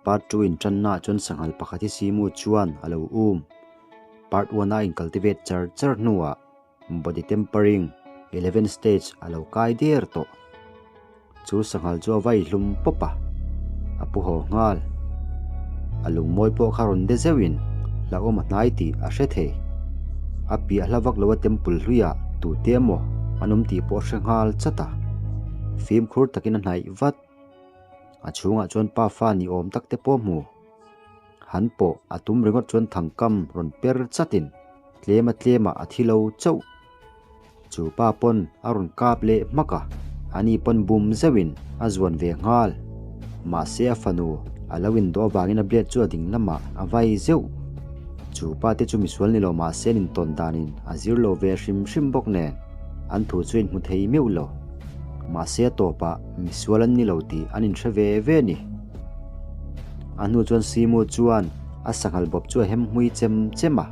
Part 2 inṭannaah chuan sanghal pakhat hi Simu chuan a lo um. Part 1 a incultivate char char hnuah body tempering 11 stage a lo kai der tawh. Chu sanghal chu a vai hlum pawp a, a pu haw nghal. A lungmawi pawh kha rawn de zeuhin hlauhawm a hnai tih a hre thei. A piah hla vak lo a temple hluiah tute emaw an awm tih pawh a hre nghal chat a. Fimkhur takin a hnaih vat. A chhungah chuan pa fa ni awm tak te pawh hmu. Han pawh a tum ringawt chuan thangkam rawn per chatin tlem a tlemah a thi lo chauh. Chu pa pawn a rawn kap leh hmak a, ani pawn bum zeuhin a zuan ve nghal. Mahse a fanu a lo indawh avangin a blade chu a ding lamah a vai zeuh. Chu pa te chu misual ni lo mahse an intawn danin a zir lo ve hrim hrim bawk nen an thu chu a inhmu thei meuh lo. Mahse a tawpah misual an ni lo tih an inhre ve ve a ni. A hnu chuan Simu chuan a sanghal bawp chu a hem hmui chem chem a.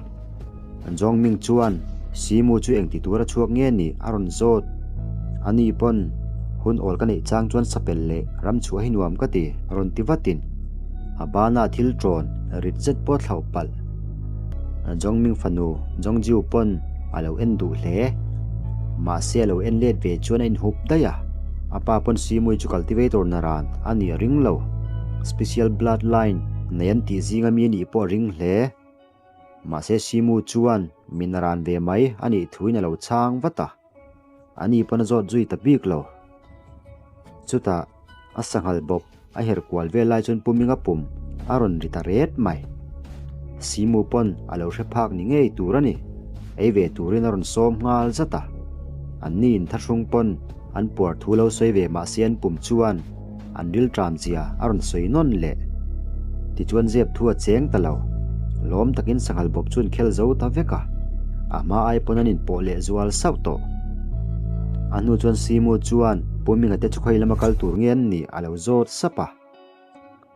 Jongming chuan Simu chu engti tura chhuak nge ni a rawn zawt. Ani pawn hun awl ka neih chang chuan sapel leh ram chhuah hi nuam ka ti rawn ti vatin a bana thil ṭawn rit zet pawh thlauh palh. Jongming fanu Jongjiu pawn a lo en duh hle. Mahse a lo en let ve chuan a inhup daih a, a pa pawn Simui chu cultivator naran a nih a ring lo. Special bloodline nei an tih zinga mi a nih pawh a ring hle. Mahse Simu chuan mi naran ve mai a nih thuin a lo chhang vat a, ani pawn a zawt zui ta bik lo. Chutah a sanghal bawp a her kual vel lai chuan Puminga pum a rawn ri ta ret mai. Simu pawn a lo hre phak ni ngei tur a ni. Ei ve turin a rawn sawm nghal zat a. Anni inthahrung pawn an puar thu lo sawi ve mahse an pum chuan an ril tram zia a rawn sawi nawn leh. Tichuan zep thu a cheng ta lo. Lawm takin sanghal bawp chu an khel zo ta vek a. A hma ai pawn an inpawh leh zual sauh tawh. A hnu chuan Simu chuan Pu Minga te chu khawi lama kal tur nge an nih a lo zawt sap a.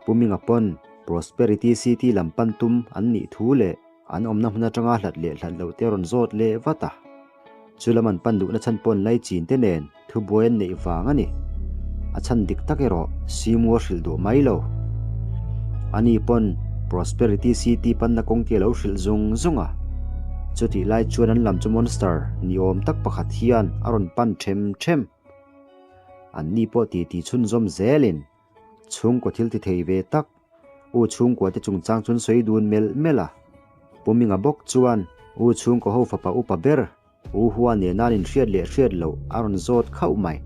Pu Minga pawn Prosperity City lam pan tum an nih thu leh an awmna hmun atanga hlat leh hlat loh te a rawn zawt leh vat a. Chu lam an pan duhna chhan pawn lai chin te nen thubuai an neih vang a ni. A chhan dik tak erawh Simu a hrilh duh mai lo. Ani pawn Prosperity City panna kawng te a lo hrilh zung zung a. Chutih lai chuan an lam chu monster ni awm tak pakhat hian a rawn pan them them. Anni pawh titi chhunzawm zelin Chhungkaw thil ti thei ve tak, U chhungkua te chungchang chuan sawi dun melh melh a. Pu Minga bawk chuan U chhungkaw ho fapa upa ber, U Hua nena an inhriat leh hriat loh a rawn zawt khauh mai.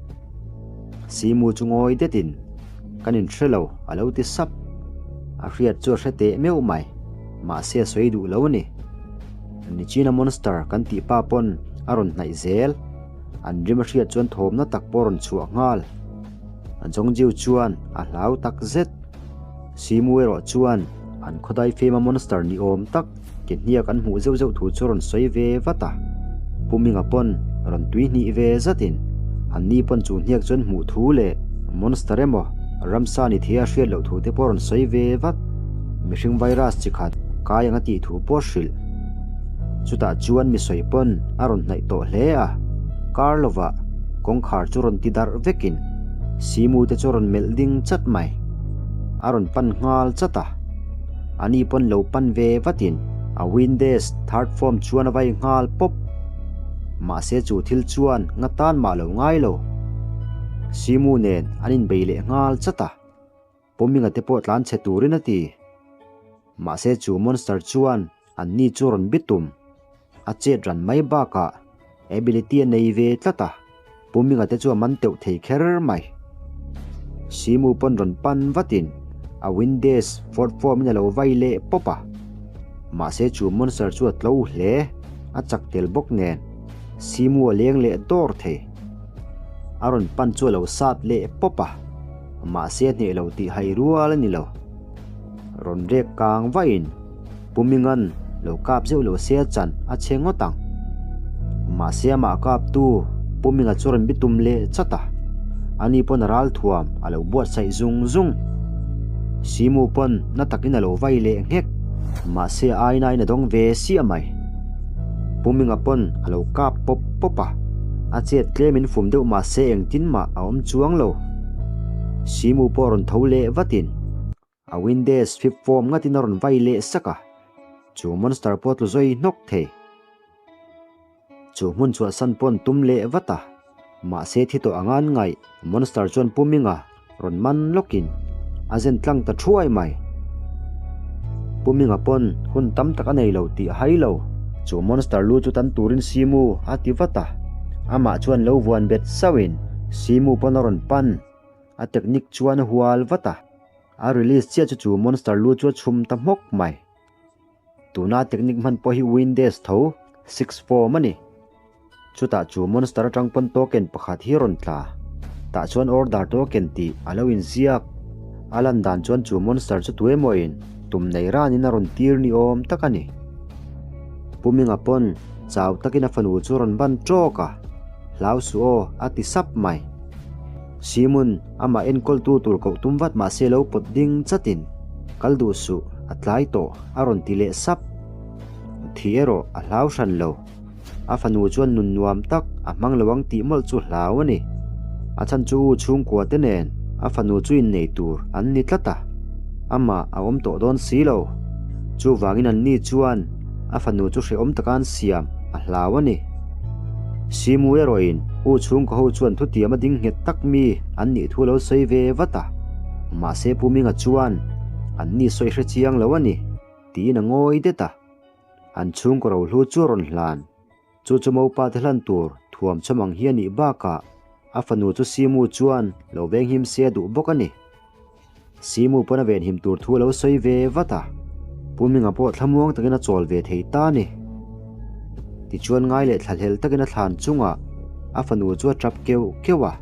Simu chu ngawi detin, Kan inhre lo, a lo ti sap. A hriat chu a hre teh meuh mai, mahse a sawi duh lo a ni. Nichina monster kan tih pa pawn a rawn hnaih zel. An rim a hriat chuan thawmna tak pawh a rawn chhuah nghal. Jongjiu chuan a hlau tak zet. Simu erawh chuan an khawdai fema monster ni awm tak ke hniak an hmuh zeuh zeuh thu chu rawn sawi ve vat a. Pu Minga pawn rawn tui hnih ve zatin anni pawn chu hniak chuan hmuh thu leh monster emaw ramsa ni thei a hriat loh thu te pawh rawn sawi ve vat. Mihring virus chi khat kai anga tih thu pawh hrilh. Chutah chuan mi sawi pawn a rawn hnaih tawh hle a, kar lovah kawngkhar chu rawn ti darh vekin Simu te chu rawn melh ding chat mai. A rawn pan nghal chat a, ani pawn lo pan ve vatin a Windes third form chuan a vai nghal pawp. Mahse chu thil chuan nga tan mah lo ngai lo. Simu nen an inbei leh nghal chat a. Pawminga te pawh tlan chhe turin a ti. Mahse chu monster chuan an ni chu rawn bi tum. A chet ran mai bakah ability a nei ve tlat a, Pawminga te chu a man teuh thei kher mai. Simu pawn rawn pan vatin a Windes fourth form in a lo vai leh pawp a. Mahse chu monster chu a tlo hle, a chak tel bawk nen Simu a leng leh dawr thei. A rawn pan chu a lo sat leh pawp a. Mahse a hneh lo tih hai rual a ni lo. Rawn rek kang vahin Pu Mingan lo kap zeuh lo se a chan a chhe ngawt ang. Mahse amah kaptu Pu Minga chu rawn bitum leh chat a, ani pawn a ral thuam a lo buatsaih zung zung. Simu pawn na takin a lo vai leh nghek. Mahse a ainain a dawng ve siah mai. Pu Minga pawn a lo kap pawp pawp a, a chet tlemin fum deuh mahse engtin mah a awm chuang lo. Simu pawh rawn tho leh vatin. A Windes fifth form ngatin a rawn vai leh sak a, chu monster pawh a tlu zawi hnawk thei. Chu hmun chhuahsan pawn tum leh vat a, mahse thi tawh anga an ngaih monster chuan Pu Minga rawn man lawkin a zen tlang ta thuai mai. Pu Minga pawn hun tam tak a nei lo tih a hai lo, chu monster lu chu tan turin Simu a ti vat a, amah chuan lo vuan bet sauhin Simu pawn a rawn pan, a technique chuan a hual vat a, a release chiah chu chu monster lu chu a chhum ta hmawk mai. Tuna technique hman pawh hi Windes tho, six form a ni. Chutah chu monster atang pawn token pakhat hi rawn tla. Tah chuan order token tih a lo inziak. A lan dan chuan chu monster chu tuemawin tum nei ranin a rawn tir ni awm tak a ni. Pu Minga pawn chau takin a fanu chu rawn ban tawk a, Hlau suh aw a ti sap mai. Simon, amah enkawltu tur koh tum vat mahse lo pawt ding chatin, Kal duh suh, a tlai tawh, a rawn ti leh sap. Thi erawh a hlau hran lo. A fanu chuan nun nuam tak a hmang lo ang tih mawlh chu hlau a ni. A chhan chu u chhungkua te nen a fanu chu innei tur an ni tlat a, amah a awm tawh dawn si lo. Chuvangin an ni chuan a fanu chu hrehawm taka an siam a hlau a ni. Simu erawhin u chhungkaw ho chuan thutiam a ding nghet tak mi an nih thu lo sawi ve vat a, mahse Pu Minga chuan an ni sawi hre chiang lo a ni tiin a ngawi det a, an chhungkaw rohlu chu a rawn hlan. Chu chu Mopa te hlan tur thuam chawm ang hi a nih bakah a fanu chu Simu chuan lo venghim se a duh bawk a ni. Simu pawn a venhim tur thu a lo sawi ve vat a, Pu Minga pawh thlamuang takin a chawl ve thei ta a ni. Tichuan ngai leh thlahlel takin a thlan chungah a fanu chu a tap keuh keuh a,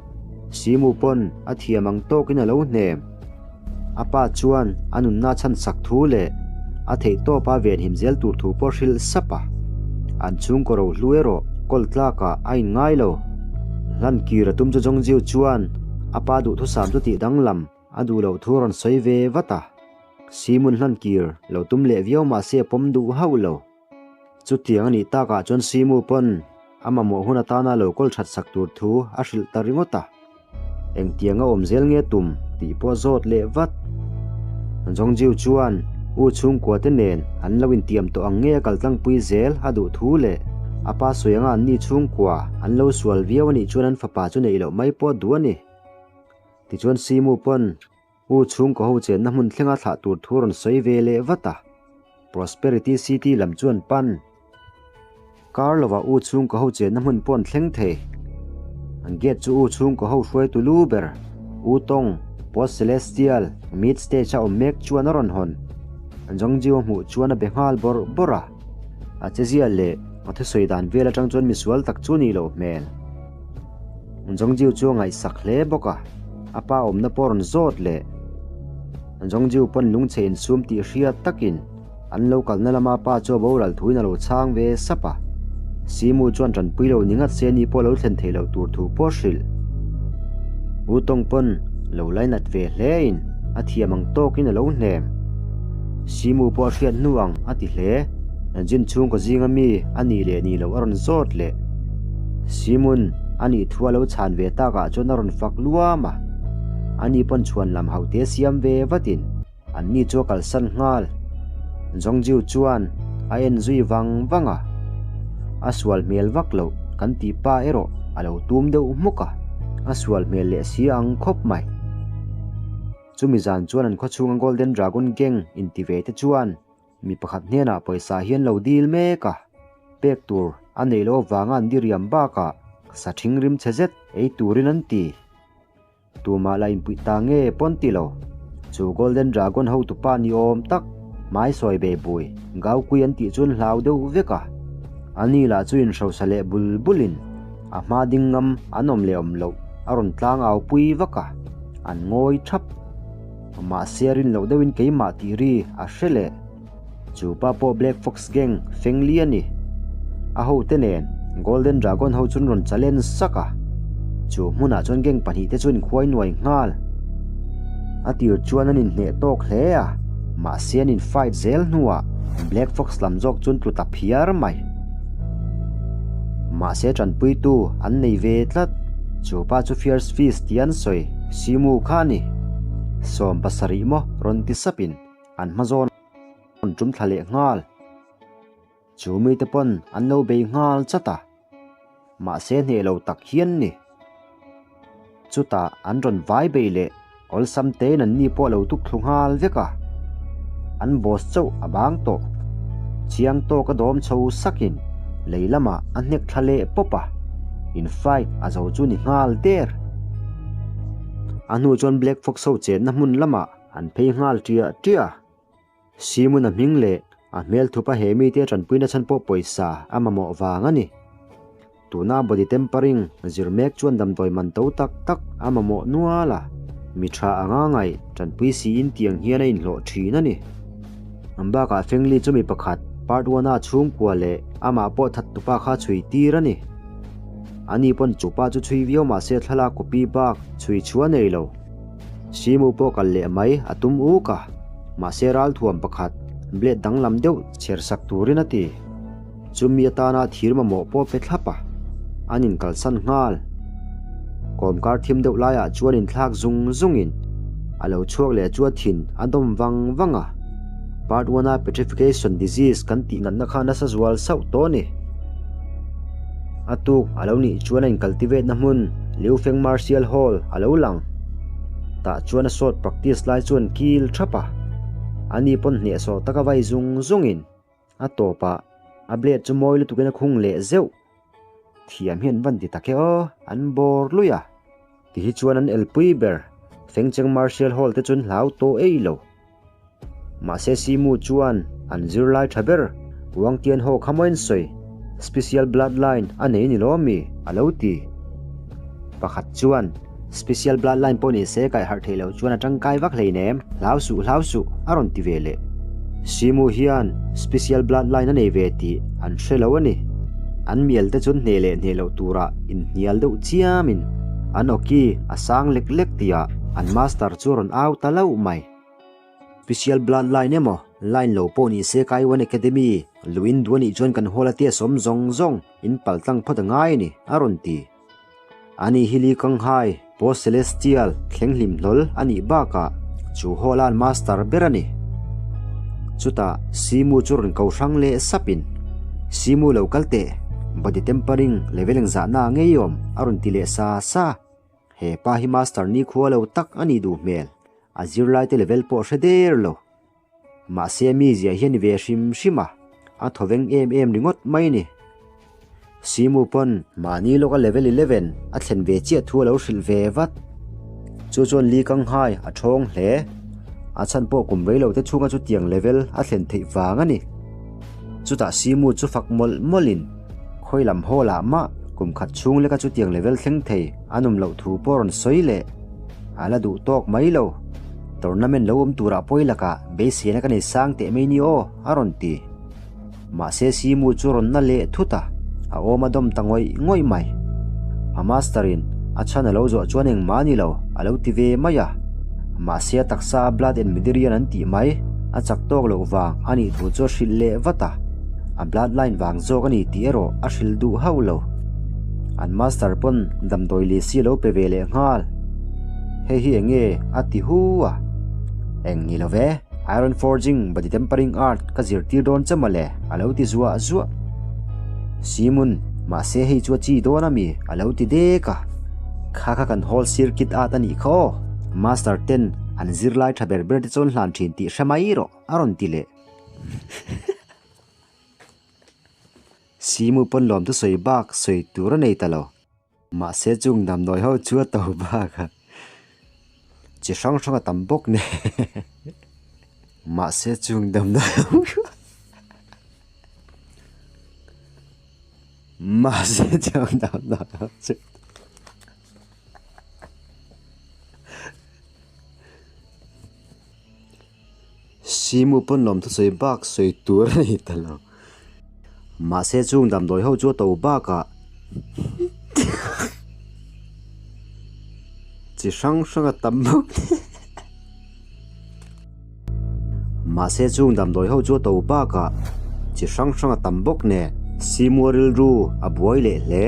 Simu pawn a thiam ang tawkin a lo hnem. A pa chuan a nunna chhan sak thu leh a theihtawpa venhim zel tur thu pawh hrilh sap a. An chhungkaw rohlu erawh kawl tlakah a inngai lo. Hlan kir a tum chu Jongjiu chuan a pa duhthusam chu tih danglam a duh loh thu a rawn sawi ve vat a. Simun hlan kir lo tum leh viau mah se a pawm duh hauh lo. Chutiang a nih takah chuan Simu pawn a mamawh hun atana lo kawl that sak tur thu a hrilh ta ringawt a. Engtiang a awm zel nge tum tih pawh zawt leh vat. Jongjiu chuan u chhungkua te nen an lo intiam tawh ang nge a kal tlangpui zel a duh thu leh a pa sawi anga anni chhungkua an lo sual viau a nih chuan an fapa chu neih loh mai pawh duh a ni. Tichuan Simu pawn U chhungkaw ho chenna hmun thlenga thlah tur thu rawn sawi ve leh vat a, Prosperity City lam chuan pan. Kar lovah U chhungkaw ho chenna hmun pawh an thleng thei. An gate chu U chhungkaw ho hruaitu lu ber, U Tawng, Post Celestial, Mid Stage a awm mek chuan a rawn hawn. Jongjiu a hmuh chuan a be nghal bawrh bawrh a, a chezia leh a thusawi dan vel atang chuan misual tak chu nih loh hmel. Jongjiu chu a ngaihsak hle bawk a, a pa awmna pawh a rawn zawt leh. Jongjiu pawn lungchhe insum tih hriat takin an lo kalna lama a pa chu a boral thuin a lo chhang ve sap a. Simu chuan tanpui lo ni ngat se ni pawh lo thlen thei loh tur thu pawh a hrilh. U Tawng pawn lo lainat ve hlein a thiam ang tawkin a lo hnem. Simu pawh a hriat hnu ang a ti hle. Jin chhungkaw zinga mi a nih leh nih loh a rawn zawt leh. Simun a nih thu a lo chhan ve takah chuan a rawn fak luam a, ani pawn chhuan lam haute siam ve vatin anni chu a kalsan nghal. Jongjiu chuan a en zui vang vang a, a sual hmel vak loh kan tih pa erawh a lo tum deuh hmuk a, a sual hmel leh si ang khawp mai. Chumi zan chuan an khawchhunga Golden Dragon Gang inti ve te chuan Mi pakhat hnenah pawisa hian lo dil mek a, pek tur a neih loh avanga an diriam bakah sa thing rim chhe zet ei turin an ti. Tumah la inpuih ta nge pawn ti lo. Chu Golden Dragon hotupa ni awm tak hmai sawi bei bui Gaukui an tih chuan hlau deuh vek a. Ani lah chu inhrosa leh bul bulin a hma ding ngam an awm leh awm loh a rawn tlang au pui vak a, an ngawi thap. Mahse a rin loh deuhin keimah tih ri a hre leh. Chu pa pawh Black Fox Gang feng li a ni. A hote nen Golden Dragon ho chuan rawn challenge sak a. Chu hmunah chuan gang pahnihte chu an khuai nuai nghal. A tir chuan an inhneh tawk hle a, mahse an in fight zel hnuah Black Fox lam zawk chuan tlu ta phiar mai. Mahse tanpuitu an nei ve tlat. Chu pa chu Fierce Fist tih an sawi, Simu kha a ni. 17 maw rawn ti sapin an hma zawn an tum thla leh nghal. Chu mite pawn an lo bei nghal chat a, mahse hneh lo tak hian ni. Chutah an rawn vai bei leh awlsam tein an ni pawh a lo tuk thlu nghal vek a, an boss chauh a bang tawh. Chiang tawk a dawm chho sakin lei lamah a hnek thla leh pawp a, in fight a zo chu ni nghal der. A hnu chuan Black Fox ho chenna hmun lamah an phei nghal ṭiah ṭiah a. Simon-a hming leh a hmel thupa he mite tanpuina chhan pawh pawisa a mamawh vang a ni. Tuna body tempering zir mek chuan damdawi man to tak tak a mamawh nual a, mi tha anga ngaih tanpui siin tiang hian a inhlawh thin a ni. Ang bakah Fengli chu mi pakhat part one-a chhungkua leh amah pawh that tupa kha chhui tir a ni. Ani pawn chupa chu chhui viau mahse thlalak copy bak chhui chhuah nei lo. Simu pawh kal leh mai a tum uk a, mahse ralthuam pakhat blade danglam deuh chher sak turin a ti. Chumi atana thir mamawh pawh pe thlap a, an inkalsan nghal. Kawmkar thim deuh laiah chuan inthlak zung zungin a lo chhuak leh chu a thin a dawm vang vang a. Part one a petrification disease kan tih natna kha nasa zual sauh tawh a ni. A tuk a lo nih chuan a incultivate na hmun Liu Feng Martial Hall a lo lang. Tah chuan a sword practice lai chuan kil thap a, ani pawn hnehsawh taka vai zung zungin a tawpah a blade chu mawi lutukin a khung leh zeuh. Thiam hian van ti tak e aw, an bawr lui a. Ti hi chuan an elpui ber Fengcheng Martial Hall te chuan hlau tawh ei lo. Mahse Simu chuan an zirlai tha ber Wang Tian Ho kha mawiin sawi, Special bloodline a nei ni lo mi? a lo ti. Pakhat chuan, Special bloodline pawh ni se kaih harh theih loh chuan a tangkai vak hleinem, hlau suh hlau suh a rawn ti ve leh. Simu hian special bloodline a nei ve tih an hre lo a ni. An mial te chuan hneh leh hneh loh turah inhnial deuh chiamin an awki a sang lek lek tihah an master chu a rawn au ta lauh mai. Special bloodline emaw line lo pawh ni se Kaiwan Academy luin duh anih chuan kan hall a tia sawm zawng zawng in pal tlang phawt a ngai a ni a rawn ti. Ani hi Li Kanghai, Post Celestial thleng hlim hlawl a nih bakah chu hall a an master ber a ni. Chutah Simu chu rawn ko hrang leh sapin, Simu lo kal teh, body tempering level engzahna ngei awm a rawn ti leh sa sa. He pa hi master nikhua lo tak a nih duh hmel, a zirlaite level pawh hre der lo. Mahse mi ziah hian i ve hrim hrim a, a thawveng em em ringawt mai ni. Simu pawn mahni lawka level 11 a thlen ve chiah thu a lo hrilh ve vat. Chu chuan Li Kanghai a thawng hle. A chhan pawh kum rei lo te chhunga chutiang level a thlen theih vang a ni. Chutah Simu chu fak mawlh mawlhin khawi lam hall ah mah kum khat chhung leka chutiang level thleng thei a nawm loh thu pawh a rawn sawi leh. A la duh tawk mai lo. Tournament lo awm turah pawi lakah beiseina ka nei sang teh mai ni aw, a rawn ti. Mahse Simu chu rawn na leh thut a, a awm a dawm ta ngawih ngawih mai. A master in a chhan a lo zawh chuan engmah a ni lo, a lo ti ve mai a. Mahse a taksa a blood and medirian an tih mai, a chak tawk loh vang a nih thu chu a hrilh leh vat a. A blood line vang zawk a ni tih erawh a hrilh duh hauh lo. An master pawn damdawi leh si a lo pe ve leh nghal. Hei hi eng nge a ti hu a? Eng ni lo ve, Iron forging body tempering art ka zirtir dawn che mawle a lo ti zuah zuah. Simon, mahse hei chu a chi dawn a mi a lo ti dek a. Kha kha kan hall circuit art a nih kha aw, master ten an zirlai tha ber ber te chuan hlan thin tih hre mai rawh a rawn ti leh. Simu pawn lawm thusawi bak sawi tur a nei ta lo. Mahse chung damdawi ho chu a to bak a, chi hrang hrang a tam bawk nen. Mahse chung damdawi ho chu Mahse chung damdawi ho chu Simu pawn lawm thusawi bak sawi tur a ni ta lo. Mahse chung damdawi ho chu a to bakah chi hrang hrang a tam bawk. Mahse chung damdawi ho chu a to bakah chi hrang hrang a tam bawk nen Simu a rilru a buai leh hle.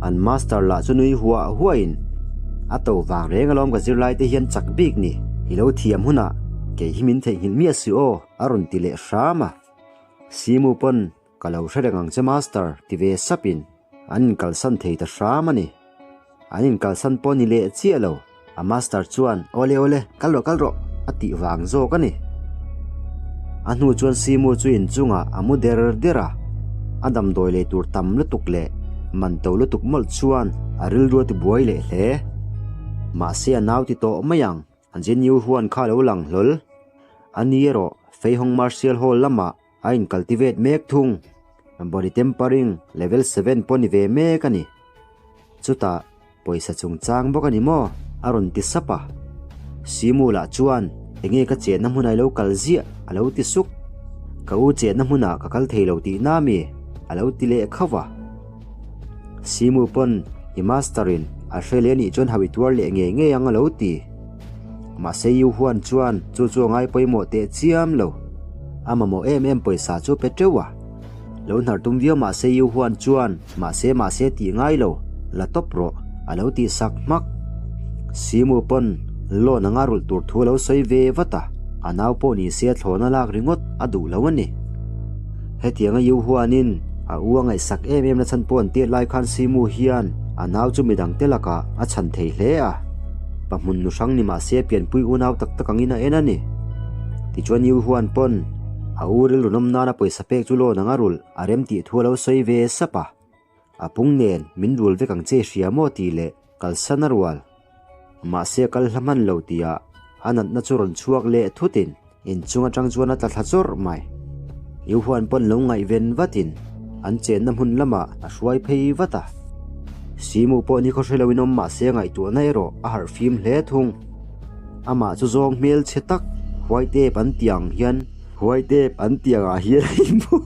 An master lah chu nui huah huahin a to vang reng alawm ka zirlai te hian chak bik ni. I lo thiam hunah kei hi min theihnghilh miah si aw a rawn ti leh hram a. Simu pawn ka lo hre reng ang che master ti ve sapin an inkalsan thei ta hram a ni. An inkalsan pawh ni leh chiah lo, a master chuan awle awle kal rawh kal rawh a tih vang zawk a ni. A hnu chuan Simu chu inchungah a mu der der a, a damdawi lei tur tam lutuk leh man to lutuk mawlh chuan a rilru a tibuai leh hle. Mahse a nau ti tawh mai ang, Jenny huan kha a lo lang hlawl. A ni erawh Feihawng Martial Hall lamah A in cultivate mek thung. Body tempering level seven pawh ni ve mek a ni. Chutah pawisa chungchang bawk a ni maw? A rawn ti sap a. Simu lah chuan enge ka chenna hmunah i lo kal ziah a lo ti suk. Ka u chenna hmunah ka kal thei lo tihna mi? A lo ti leh khauh a. Simu pawn i master in a hre leh anih chuan hau i tuar leh ngei ngei ang a lo ti. Mahse Yu Huan chuan chu chu a ngai pawimawh teh chiam lo. A mamawh em em pawisa chu pe teuh a. Lo hnar tum viau mahse Yu Huan chuan mahse mahse tih ngai lo, la tawp rawh a lo tih sak hmak. Simu pawn loan anga rulh tur thu a lo sawi ve vat a, a nau pawh ni se thlawna lak ringawt a duh lo a ni. Hetianga Yu Huanin a u a ngaihsak em em na chhan pawh an tiat lai khan Simu hian a nau chu midang te lakah a chhan thei hle a. Pa hmun nu hrang ni mahse pianpui unau tak tak angin a en a ni. Tichuan Yu Huan pawn a u rilru nawm nana pawisa pek chu loan anga rulh a rem tih thu a lo sawi ve sap a. A pung nen min rul vek ang che hria maw tih leh kalsan a rual. Mahse kal hla hman lo tihah a natna chu rawn chhuak leh thutin inchung atang chuan a tla thla chawrh mai. Yu Huan pawn lo ngaihven vatin an chenna hmun lamah a hruai phei vat a. Simu pawh ni khaw hre loin awm mahse ngaihtuahna erawh a harh fim hle thung. Amah chu zawng hmel chhe tak White Ape an tih ang hian White Ape an tih angah hian a inhmu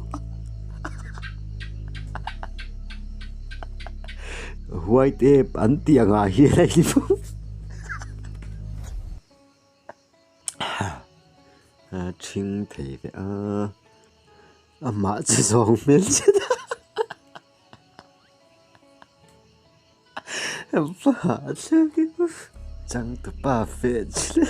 White Ape an tih angah hian a inhmu A ṭhing thei ve a amah chu zawng hmel chhe tak Changtupa feh chu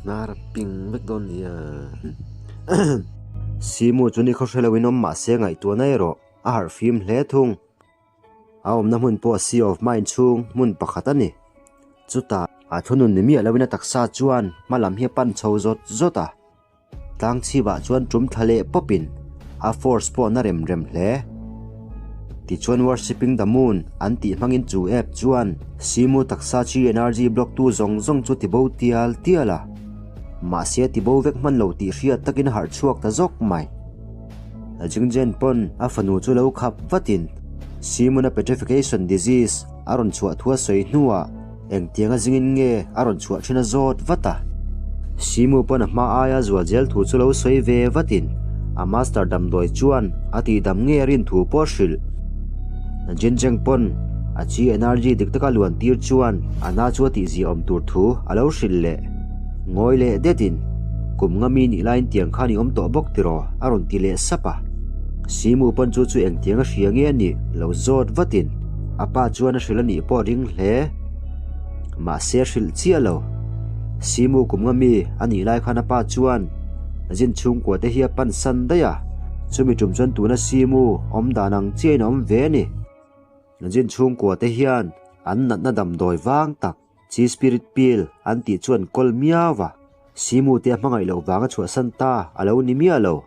hnar a ping vek dawn nia. Simu chu ni khaw hre loin awm mahse ngaihtuahna erawh a harh fim hle thung. A awmna hmun pawh Sea of Mind chhung hmun pakhat a ni. Chutah a thunun ni miah loin a taksa chuan hma lam hi a pan chho zawt zawt a. Tlang chhipah chuan tum thla leh pawpin a force pawh na rem rem hle. Tichuan Worshipping the Moon an tih hmangin chu app chuan Simu taksa chi energy block tu zawng zawng chu tibo tial tial a. Mahse a tibo vek hman lo tih hriat takin a harh chhuak ta zawk mai. Jingzhen pawn a fanu chu lo khap vatin Simuna petrification disease a rawn chhuah thu a sawi hnuah engtianga zingin nge a rawn chhuah thin a zawt vat a. Simu pawn a hma aia zual zel thu chu lo sawi ve vatin a master damdawi chuan a tihdam nge a rin thu pawh a hrilh. Jincheng pawn a chi energy dik taka luan tir chuan a na chu a tihzia awm tur thu a lo hrilh leh. Ngawi leh detin, Kum nga mi nih laiin tiang khan i awm tawh bawk tiraw? a rawn ti leh sap a. Simu pawn chu chu engtiang a hria nge a nih lo zawt vatin a pa chuan a hrilh a nih pawh a ring hle. Mahse a hrilh chiah lo. Simu kum nga mi a nih lai khan a pa chuan zin chhungkua te hi a pan san daih a, chumi tum chuan tuna Simu awm dan ang chiahin a awm ve a ni. Zin chhungkua te hian an natna damdawi vang tak Chi spirit pill an tih chuan kawl miau va, Simu te a hmangaih loh vanga chhuahsan ta a lo ni miah lo.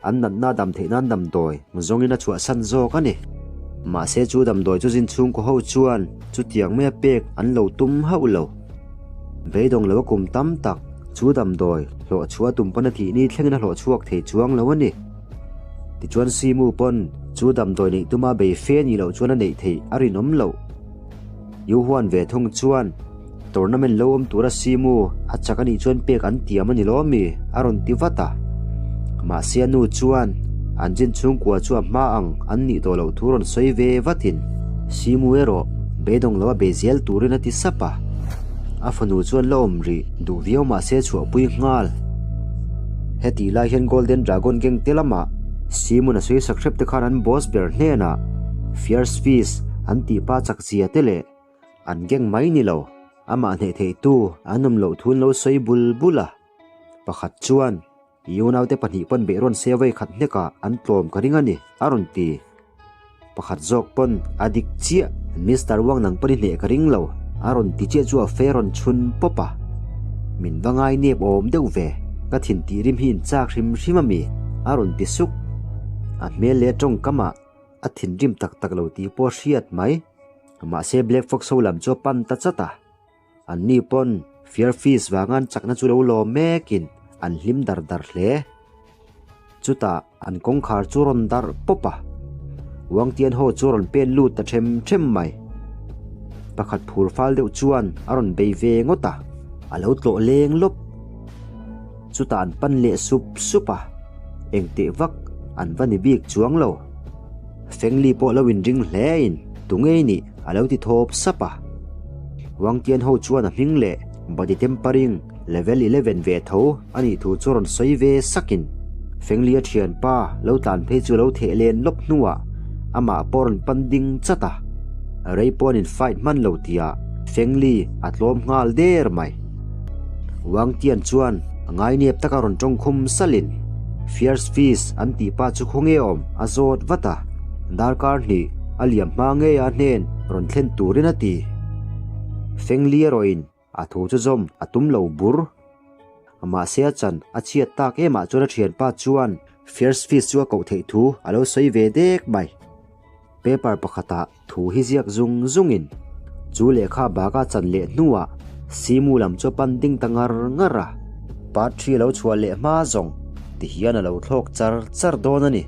An natna dam theih nan damdawi zawngin a chhuahsan zawk a ni. Mahse chu damdawi chu zin chhungkaw ho chuan chutiang maia pek an lo tum hauh lo. Beidawng lo a kum tam tak chu damdawi hlawh chhuah a tum pawn a thih ni thlengin a hlawh chhuak thei chuang lo a ni. Tichuan Simu pawn chu damdawi neih tuma bei fe nih loh chuan a neih theih a rinawm loh. Yu Huan ve thung chuan tournament lo awm tura Simu a chak anih chuan pek an tiam a ni lo ami? a rawn ti vat a. Mahse a nu chuan an chin chhungkua chu a hma ang an nih tawh loh thu rawn sawi ve vatin Simu erawh beidawng lo a bei zel turin a ti sap a. A fanu chuan la awm rih duh viau mahse chhuahpui nghal. Hetih lai hian Golden Dragon keng te lamah Simun a sawi sak hrep te khan an boss ber hnenah. Fierce Fist an tih pa chak zia te leh an gang mai ni lo, amah hneh theitu an awm loh thu an lo sawi bul bul a. Pakhat chuan, I unaute pahnih pawn beih rawn se vawi khat hnekah an tlawm ka ring a ni, a rawn ti. Pakhat zawk pawn a dik chiah, Mister Wang nang pawn i hneh ka ring lo, a rawn ti chiah chu a fe rawn chhun pawp a. Min va ngai nep awm deuh ve, ka thin tih rim hi in chak hrim hrim a mi, a rawn ti suk. A hmel leh tawngkamah a thinrim tak tak lo tih pawh a hriat mai. Mahse Black Fox ho lam chu a pan ta chat a. An ni pawn Fear Fist vanga an chakna chu lo lawm mekin an hlim dar dar hle. Chutah an kawngkhar chu rawn darh pawp a, Wangtian ho chu rawn pen lut ta them them mai. Pakhat phur fal deuh chuan a rawn bei ve ngawt a, a lo tlawh leng lawp. Chutah an pan leh sup sup a, engteh vak an va ni bik chuang lo. Fengli pawh lo inring hlein tungei nih a lo ti thawp sap a. Wangtian ho chuan a hming leh body tempering level 11 ve tho a nih thu chu rawn sawi ve sakin Fengli a thianpa lo tlan phei chu lo theh len lawp hnuah amah pawh rawn pan ding chat a. Rei pawh an in fight hman lo tihah Fengli a tlawm nghal der mai. Wangtian chuan a ngainep taka rawn tawngkhum salin Fierce Fist an tih pa chu khawnge awm a zawt vat a, darkar hnih a liam hma ngei a hnen rawn thlen turin a ti. Fengli erawhin a thu chu zawm a tum lo bur. Mahse a chan a chhiat tak emah chuan a thianpa chuan Fierce Fist chu a koh theih thu a lo sawi ve dek mai. Paper pakhatah thu hi ziak zung zungin chu lehkha baka chan leh hnuah Simu lam chu a pan ding ta ngar ngar a. Part three a lo chhuah leh hma zawng ti hian a lo thlawk char char dawn a ni.